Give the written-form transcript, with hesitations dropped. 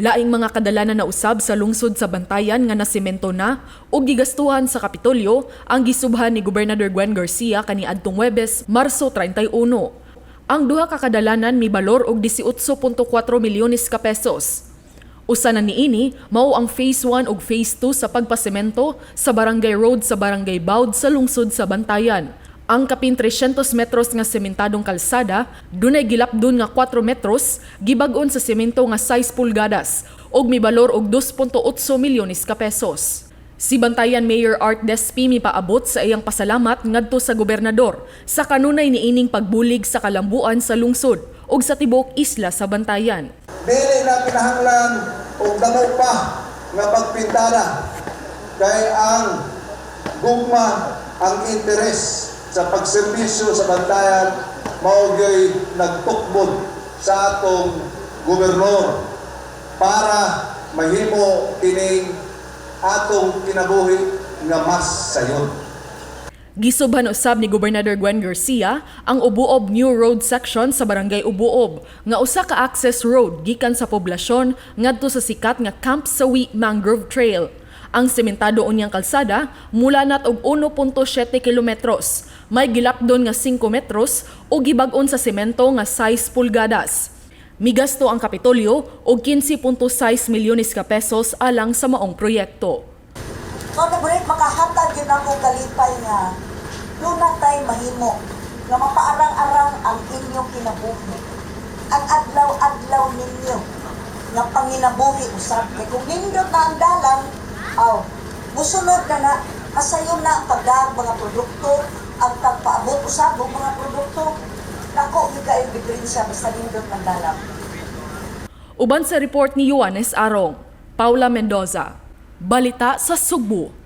Laing mga kadalanan na usab sa lungsod sa Bantayan nga nasemento na ug gigastuhan sa Kapitolyo ang gisubhan ni Gobernador Gwen Garcia kaniadtong Webes, Marso 31. Ang duha ka kadalanan mibalor og 18.4 milyones ka pesos. Usa na niini mao ang Phase 1 ug Phase 2 sa pagpasemento sa Barangay Road sa Barangay Baud sa lungsod sa Bantayan. Ang kapin 300 metros nga sementadong kalsada, dunay gilapdon nga 4 metros, gibag-on sa semento nga 6 pulgadas ug mibalor og 2.8 milyones ka pesos. Si Bantayan Mayor Art Despi mipaabot sa iyang pasalamat ngadto sa gobernador sa kanunay niining pagbulig sa kalambuan sa lungsod ug sa tibuok isla sa Bantayan. Dili na kinahanglan og damo pa nga pagpintada kay ang gugma, ang interes sa pagserbisyo sa Bantayan mao gyoy nagtukbod sa atong gobernador para mahimo kining atong kinabuhi nga mas sayon. Gisubhan usab ni Gobernador Gwen Garcia ang Ubuob New Road section sa Barangay Ubuob nga usa ka access road gikan sa poblasyon ngadto sa sikat nga Camp Sawi Mangrove Trail. Ang sementado unyang kalsada mulanat og 1.7 kilometros, may gilapdon nga 5 metros ug gibag-on sa semento nga 6 pulgadas. Migasto ang Kapitolyo og 15.6 milyones ka pesos alang sa maong proyekto. So, break, makahatag gyud ako kalipay nga duna tay mahimo nga mapaarang-arang ang inyong kinabuhi. Ang adlaw-adlaw ninyo nga panginabuhi usab kay kung nindot na ang dalan, aw, musunod na na, masayon na ang pagdaag mga produkto, ang pagpaabot usab og mga produkto. Dako gyud kaayo diferensya basta nindot ang dalan. Uban sa report ni Yoanes Arong, Paula Mendoza, Balita sa Sugbo.